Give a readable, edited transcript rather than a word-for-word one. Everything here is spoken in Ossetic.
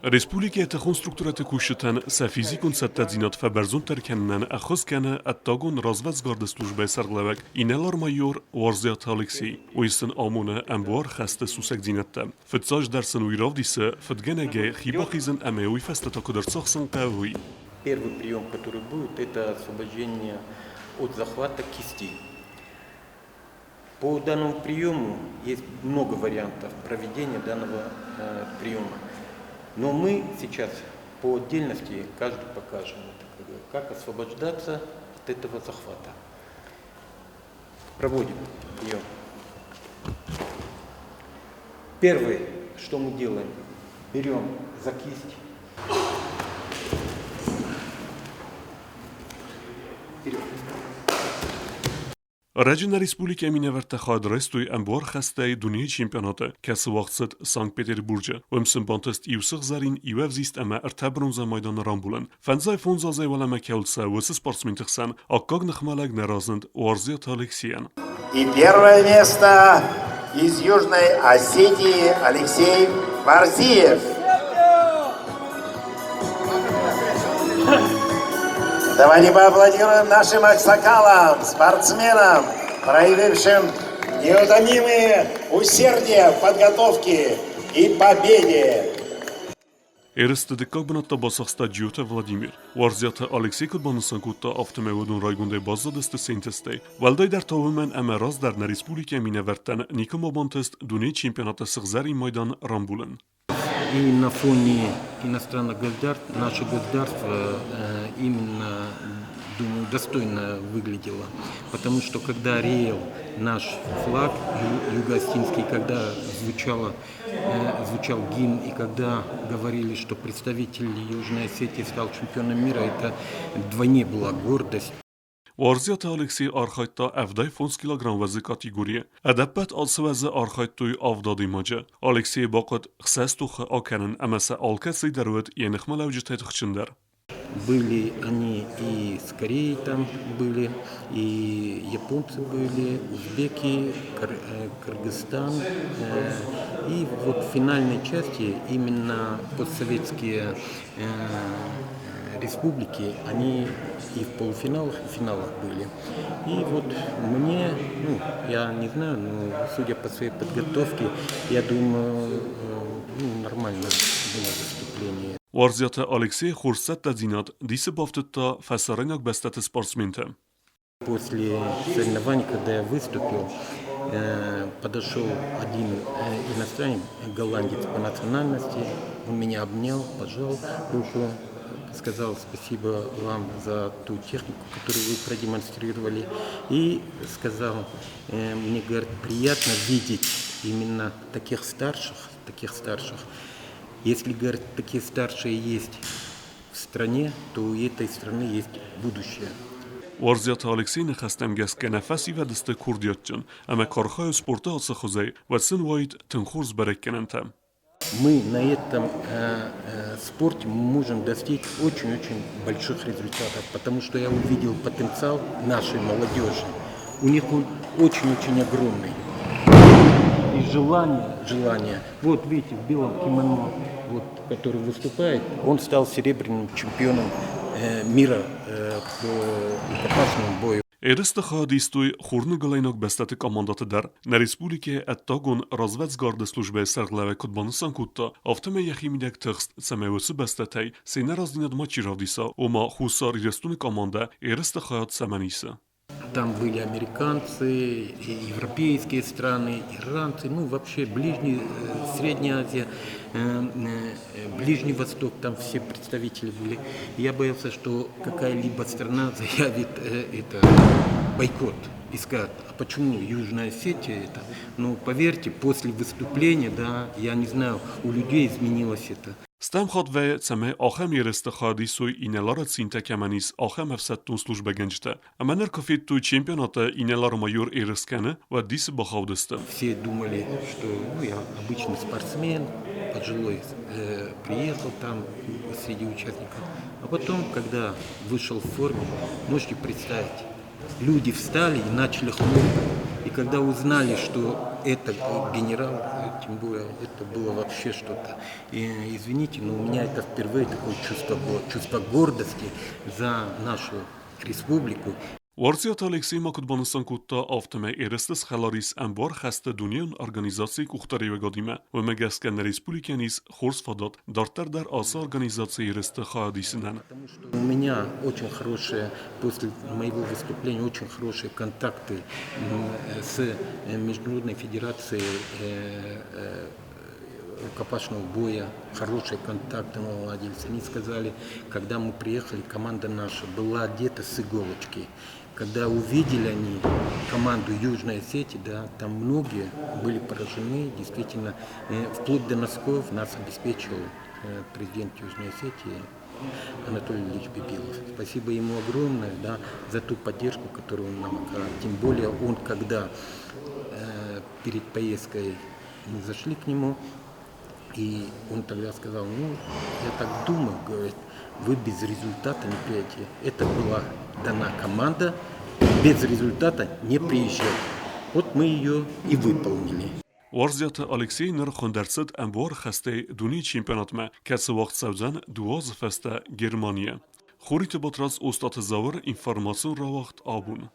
Республикӕйы тыхон структурӕты кусджытӕн сӕ физикон цӕттӕдзинад фӕбӕрзонддӕр кӕнынӕн ӕххуыс кӕны ӕддагон развӕдсгарды службӕйы сӕргълӕууӕг инӕлар-майор Уарзиаты Алексей. Уый сын амоны ӕмбуар хӕсты сусӕгдзинӕдтӕ. Фыццаджыдӕр сын уый равдисы, фыдгӕнӕгӕй хи бахизын ӕмӕ уый фӕстӕ та куыд ӕрцахсын хъӕуы, уый. Первый прием, который будет, это освобождение от захвата кисти. По данному приему есть много вариантов проведения данного приема. Но мы сейчас по отдельности каждый покажем, как освобождаться от этого захвата. Проводим прием. Первый, что мы делаем, берем за кисть. Вперед. Ӕрӕджы нӕ республикӕйы минӕвӕрттӕ хайад райстой ӕмбуар хӕстӕй дунейы чемпионаты, кӕцы уагъд цыд Санкт-Петербурджы. Уым сын бантыст иу сыгъзӕрин, иу ӕвзист ӕмӕ ӕртӕ бронзӕ майданы рамбулын. Фӕндзай фондз азӕй уӕлӕмӕ кӕуыл цӕуы, уыцы спортсменты хсӕн аккаг ныхмӕлӕг нӕ разынд Уарзиаты Алексейӕн. И первое место из Южной Осетии Алексей Варзиев. Давайте поаплодируем нашим аксакалам, спортсменам, проявившим неутомимые усердие в подготовке и победе. Ерысты дыккаг бынат бацахста Джиоты Владимир. Уарзиаты Алексей куыд банысан кодта, афтӕмӕй уыдон райгондӕй баззадысты се нтыстӕй. Уӕлдайдӕр та уымӕн ӕмӕ раздӕр нӕ республикӕйы минӕвӕрттӕн никӕмӕ бантыст дунейы чемпионаты сыгъзӕрин майдан рамбулын. И на фоне иностранных государств наше государство именно, думаю, достойно выглядело. Потому что когда реял наш флаг юго-осетинский, когда звучал гимн и когда говорили, что представитель Южной Осетии стал чемпионом мира, это вдвойне была гордость. Уарзиаты Алексей архайдта 75 килограмм вӕзы категорийы. Ӕдӕппӕт ацы вӕзы архайдтой авд адӕймаджы. Алексейы бахъуыд хсӕз тохы акӕнын ӕмӕ сӕ алкӕцыйы дӕр уыд йӕ ныхмӕлӕуджытӕй тыхджындӕр. Были они и с Кореей там были, и японцы были, узбеки, Кыргызстан. И вот в финальной части именно постсоветские республики, они и в полуфиналах, и в финалах были. И вот мне, ну, я не знаю, но судя по своей подготовке, я думаю, ну, нормально было выступление. Уарзиаты Алексей хорз цӕттӕдзинад дисы бафтыдта фӕсарӕйнаг бӕстӕты спортсменты. После соревнований, когда я выступил, подошел один иностранец, голландец по национальности, он меня обнял, пожал руку, сказал спасибо вам за ту технику, которую вы продемонстрировали, и сказал, мне, говорит, приятно видеть именно таких старших, таких старших. Если, говорит, такие старшие есть в стране, то у этой страны есть будущее. Уарзиаты Алексей ныхӕстӕм гӕсгӕ нӕ фӕсивӕд сты курдиатджын ӕмӕ куы архайой спорты ацы хуызӕй, уӕд сын уаид тынг хорз бӕрӕггӕнӕнтӕ. Мы на этом спорте можем достичь очень-очень больших результатов, потому что я увидел потенциал нашей молодежи. У них он очень-очень огромный. И желание, желание. Вот видите, в белом кимоно, вот, который выступает, он стал серебряным чемпионом мира по рукопашному бою. Ерысты хайад истой хурныгуылӕйнаг бӕстӕты командӕты дӕр. Нӕ республикӕйы ӕддагон развӕдсгарды службӕйы сӕргълӕууӕг куыд банысан кодта, афтӕмӕй йӕхимидӕг тыхст, цӕмӕй уыцы бӕстӕтӕй се нӕраздзинад мачи равдиса, ома Хуссар Ирыстоны командӕ ерысты хайад цӕмӕн исы. Там были американцы, европейские страны, иранцы, ну вообще Ближний, Средняя Азия, Ближний Восток, там все представители были. Я боялся, что какая-либо страна заявит это бойкот и скажет, а почему Южная Осетия это? Но поверьте, после выступления, да, я не знаю, у людей изменилось это. Стӕм хатт вӕййы, цӕмӕй ахӕм ерысты хайад исой инӕлары цинтӕ кӕмӕн ис, ахӕм ӕфсӕддон службӕгӕнджытӕ. Ӕмӕ ныр куы федтой чемпионаты инӕлар-майор ерыс кӕны, уӕд дисы бахаудысты. Все думали, что ну, я обычный спортсмен, пожилой, приехал там среди участников. А потом, когда вышел в форме, можете представить, люди встали и начали хлопать. И когда узнали, что это генерал, тем более это было вообще что-то. И, извините, но у меня это впервые такое чувство было, чувство гордости за нашу республику. Уарзиаты Алексей ма куыд банысан кодта, афтӕмӕй ерысты схӕлар ис ӕмбуар хӕсты дунеон организацийы къухдариуӕгадимӕ. Уымӕ гӕсгӕ нӕ республикӕйӕн ис хорз фадат дарддӕр дӕр ацы организацийы ерысты хайад исынӕн. У меня очень хорошие, после моего выступления, очень хорошие контакты с Международной федерацией рукопашного боя, хорошие контакты наладились. Они сказали, когда мы приехали, команда наша была одета с иголочки. Когда увидели они команду Южной Осетии, да, там многие были поражены, действительно, вплоть до носков нас обеспечил президент Южной Осетии Анатолий Ильич Бибилов. Спасибо ему огромное, да, за ту поддержку, которую он нам оказал. Тем более он, когда перед поездкой мы зашли к нему, и он тогда сказал, ну, я так думаю, говорит, вы без результата не приедете. Это была дана команда, без результата не приезжать. Вот мы ее и выполнили. Уарзиаты Алексей ныр хуынд ӕрцыд ӕмбуар хӕстӕй дунейы чемпионатмӕ, кӕцы уагъд цӕудзӕн 2 азы фӕстӕ Германийы. Хуриты Батрадз, Остъаты Зауыр, информацион рауагъд Абон.